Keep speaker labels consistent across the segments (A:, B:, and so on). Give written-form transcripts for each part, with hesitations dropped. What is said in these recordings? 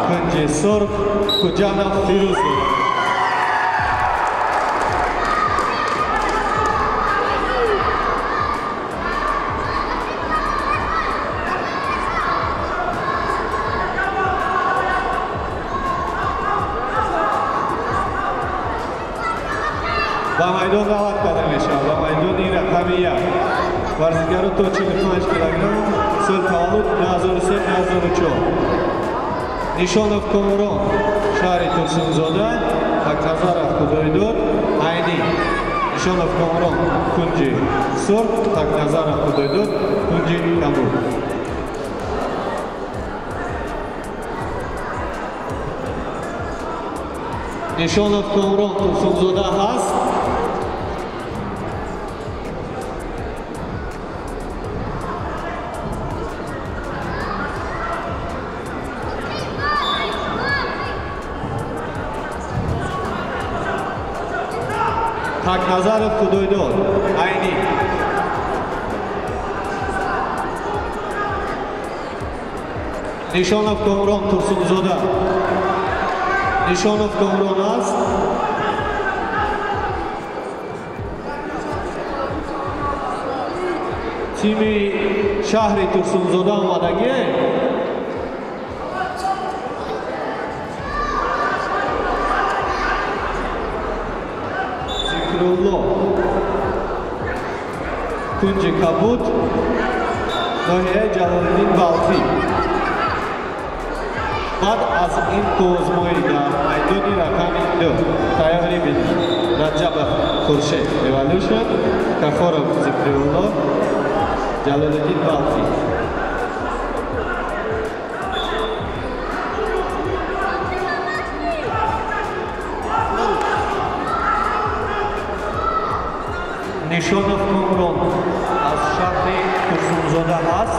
A: Кунҷи сурх Хуҷанов Фирӯз. Ба майдон даъват карда мешавад. Ба майдони рақами 1 варзишгаро то 45 килограмм, сол таваллуд 2003-2004. Нишонов Комрон, шаҳри Турсунзода, Ҳақназаров Худойдод, Айнӣ. Нишонов Комрон кунҷи сурх, Ҳақназаров Худойдод кунҷи кабуд. Нишонов Комрон Турсунзода ҳаст. Ҳақназаров Худойдод, Айнӣ. Нишонов Комрон Турсунзода. Нишонов Комрон аст. Тими шаҳри Турсунзода омадагӣ. Зикрулло кунҷи кабуд, ноҳияи Ҷалолиддин Балхӣ. Баъд аз ин озмоӣ дар майдони рақами 2 тайёрӣ бинед. Раҷабов Хуршед Эволюшн, Кафоров Зикрулло, Ҷалолиддин Балхӣ. Нишонов Комрон аз шаҳри Турсунзода ҳаст.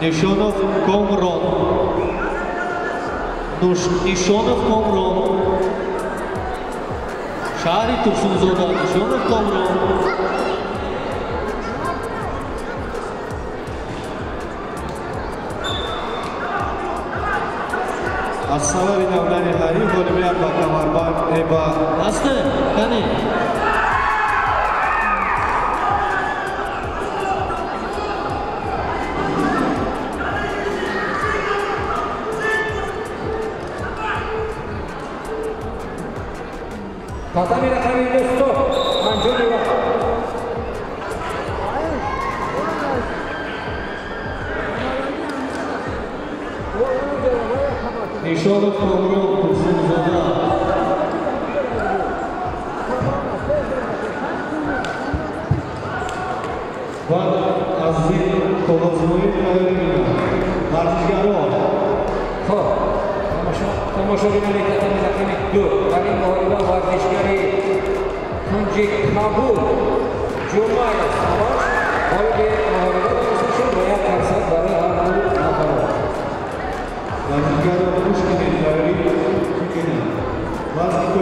A: Нишонов Комрон. Нишонов Комрон. Шаҳри Турсунзода. Нишонов Комрон. Аз сабаби набудани ҳариф ғолибият ба камарбанд ба ҳасте кани.
B: Татами рақами 2 стоп. Анҷоми вақт.
A: Нишонов Комрон Турсунзода. Баъд аз ин қоғозмоӣ тайёрӣ бинанд варзишгарон.
B: Хоб, тамошобинони татами рақами 2, дар ин муҳориба варзишгари кунҷи кабуд Ҷумаев Савош ғолиби муҳориба дониста шуд ва як қарсак барои ҳар ду нафарот.
A: Варзишгарон гӯш кунед, тайёрӣ кунед. Вазни то